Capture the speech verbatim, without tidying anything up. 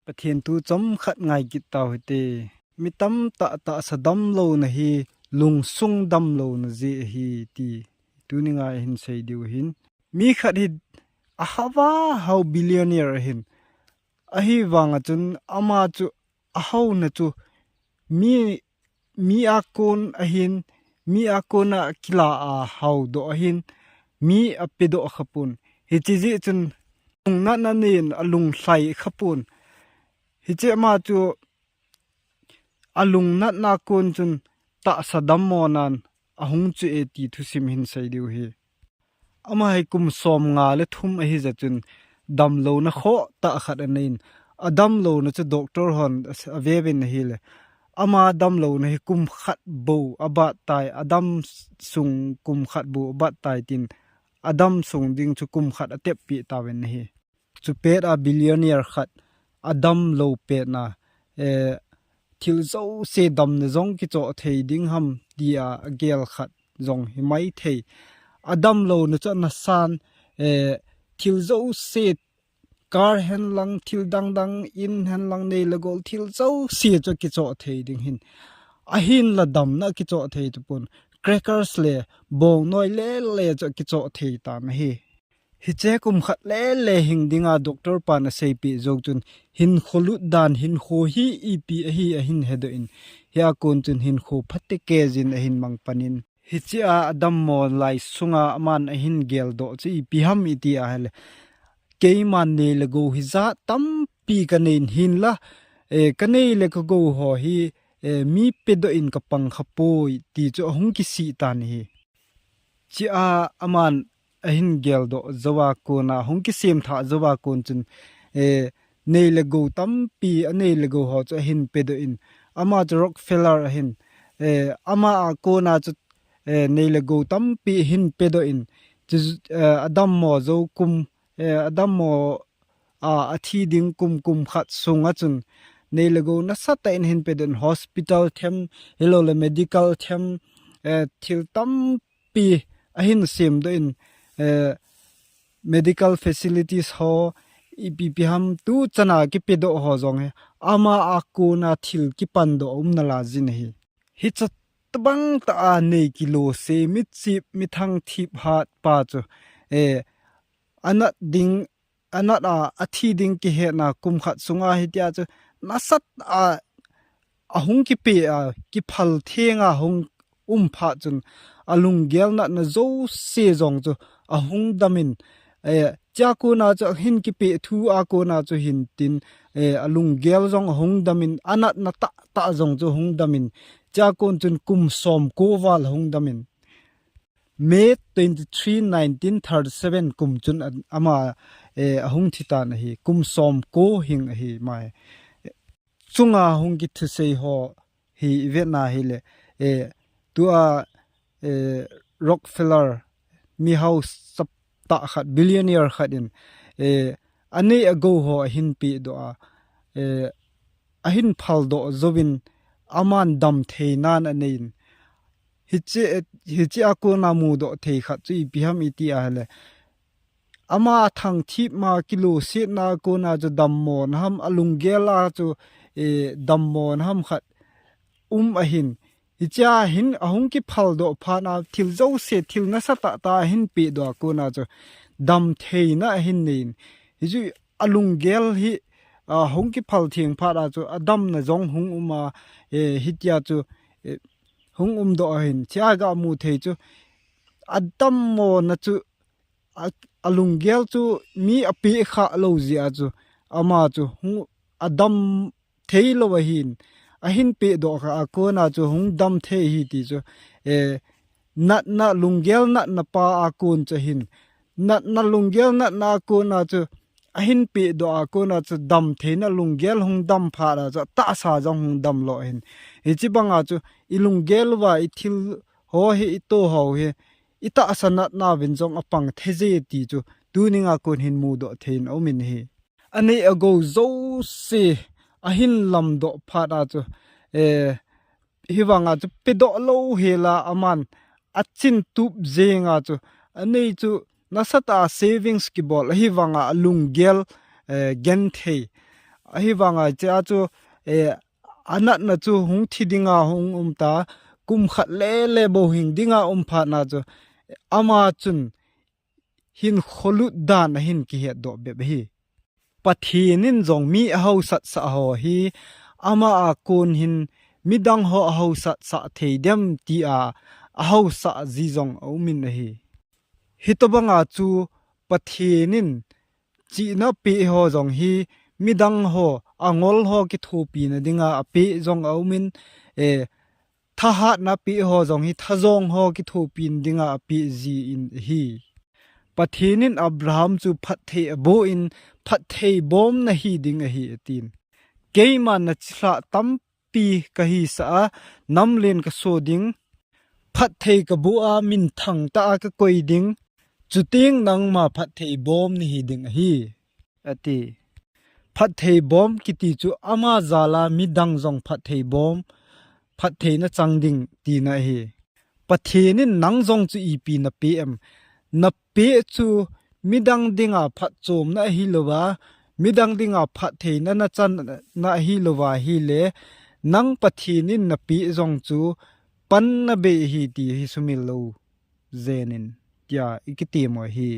Pathen thu chomkhat ngai kit tau hite. Mi tamtah tahsa damlouna hi lungsung damlouna jeh ahi ti tuni ngai hin sei diu hin. Mi khat hi ahao a hao billionaire ahin. Ahivanga chun ama chu ahaona chu mi, mi a kon ahin, mi a kona kila a haodoh ahin, mi apedoh khapon. Hiche jeh chun lungnatna neiyin alunglhai khapon. Hiche ama chu alungnatna kon chun tahsa dammonan ahung chu e ti thusim hin sei diu hi. Ama hi kum somnga le thum ahi jeh chun damlouna khoh tah khat aneiyin. Adamlouna chu doctor hon aveuvin ahile. Ama damlouna hi kum khat bou abat tai, adam sung kum khat bou abat tai tin, adam sung ding chu kum khat atep pi tauvin ahi. Chupet a billionaire khat adamlou petna, eh, thil jouse damna jong kichoh thei ding ham tia agel khat jong himai thei. Adamlouna chu anasan, eh, thil jouse car hen lang, thil dang dang, in hen lang, nei le gou, thil jouse chu kichoh thei ding hin. Ahinla damna kichoh thei tapon. Crackers le bongnoi le le chu kichoh thei tan ahi. Hiche kum khat le le hing dinga doctor pan aseipeh jou chun hinkho lut dan, hinkho hi ipi ahi ahin hedoh in. Hia kon chun hinkho phatecha jin ahin mang panin. Hichea adammo lai sunga aman ahin geldoh chu ipi ham iti ahile. Keiman nei le gou hijat tampi kanei in hinla, eh, kanei le kagou ho hi, eh, mi pedoh in kapang khapoi ti chu ahung kisei tan ahi. Chea aman ahin geldoh jouva kona, hung kisem thah jouva kon chun, eh, nei le gou tampi, anei le gou ho chu ahin pedoh in. Ama chu Rockefeller ahin, eh, ama a kona chu, eh, nei le gou tampi ahin pedoh in. Chu, eh, adammo jou kum, eh, adammo a, athi ding kum, kum khat sunga chun nei le gou nasatah in ahin pedoh in, hospital them, hilou le medical them, eh, thil tampi ahin semdoh in, eh, medical facilities ho, ipi ipi ham tuchana kipedoh ho jong hi ama a kona thil kipandoh umna la jin ahi. Hiche tobang tah a nei kilose, michip, mithang thip hat pa chu, eh, anat ding, anat a, athi ding kihetna kum khat sunga hitia chu nasatah a, ahung kipe a, kiphal theng a hung um phat chun alunggel natna jouse jong chu ahung dam in, eh, chea kona chu ahin kipe thu a kona chu hin tin, eh, alunggel jong ahung dam in, anatna tahtah jong chu ahung dam in, chea kon chun kum somko val ahung dam in. May twenty-three, nineteen thirty-seven kum chun a, ama, eh, ahung thi tan ahi, kum somko hing ahi mai. Chunga hung kithusei ho hi ivetna hile, eh, tua, eh, Rockefeller mihao saptah khat, billionaire khat in, eh, anei agou ho ahin pedoh a, eh, ahin phaldoh jouvin aman damtheinan anei in. Hiche, hiche a kona mudoh thei khat chu ipi ham iti ahile. Ama thangthip ma kilosetna kona chu dammo na ham, alunggel a chu, eh, dammo na ham khat um ahin. Hichea hin ahung kiphaldoh phat a thil jouse, thil nasatah tah ahin pedoh a kona chu damtheina ahin nei in. Hichu alunggel hi, ahung kiphal theng phat a chu adamna jong hung um a, eh, hitia chu, eh, hung umdoh ahin. Chea gamu thei chu adammo na chu a, alunggel chu mi apeh kha lou jeh a chu ama chu hung adam thei lou ahin, ahin pedoh kha a kona chu hung dam thei ahi ti chu, eh, natna, lunggel natna pa a kon chu ahin, natna, lunggel natna a kona chu ahin pedoh a kona chu damtheina lunggel hung dam phat a chu tahsa jong hung damlou ahin. Hiche banga chu ilunggel uva ithil ho hi, itoh ho hi, itahsa natna uvin jong apang thei je ti chu tuninga kon hin mudoh thei in aum in ahi. Anei agou jouse ahin lamdoh phat a chu, eh, hivanga chu pedoh lou hela aman achin tup jenga chu anei chu nasatah a savings kibol ahivanga alunggel, eh, genthei. Ahivanga hiche a chu, eh, anatna chu hung thi dinga hung um ta, kum khat lele bou hing dinga um phat na chu, ama chun hinkho lut dan ahin kihetdoh bep ahi. Pathen in jong mi ahaosat sah ho hi, ama a kon hin midang ho ahaosat sah thei dem tia ahaosah ji jong aumin ahi. Hitobanga chu Pathen in chihna apeh ho jong hi midang ho angol ho kithopina dinga apeh jong aumin, eh, thahatna apeh ho jong hi thajong ho kithopina dinga apeh ji in ahi. Pathen in Abraham chu phatthei aboh in, phatthei bom nahi ding ahi atin. Keiman nachilhah tampi kahisah a, namlen kaso ding, phatthei kaboh a, minthang tah a kakoi ding, chuteng nangma phatthei bom nahi ding ahi, ati. Phatthei bom kiti chu ama jal a midang jong phatthei bom, phatthei nachang ding tina ahi. Pathen in nang jong chu ipi napeh em? Napeh chu midang dinga phatchomna ahilouva, midang dinga phattheina nachanna ahilouva ahile, nang Pathen in napeh jong chu panna bei ahi ti hi sumil lou jen in, tia ikiti mo ahi.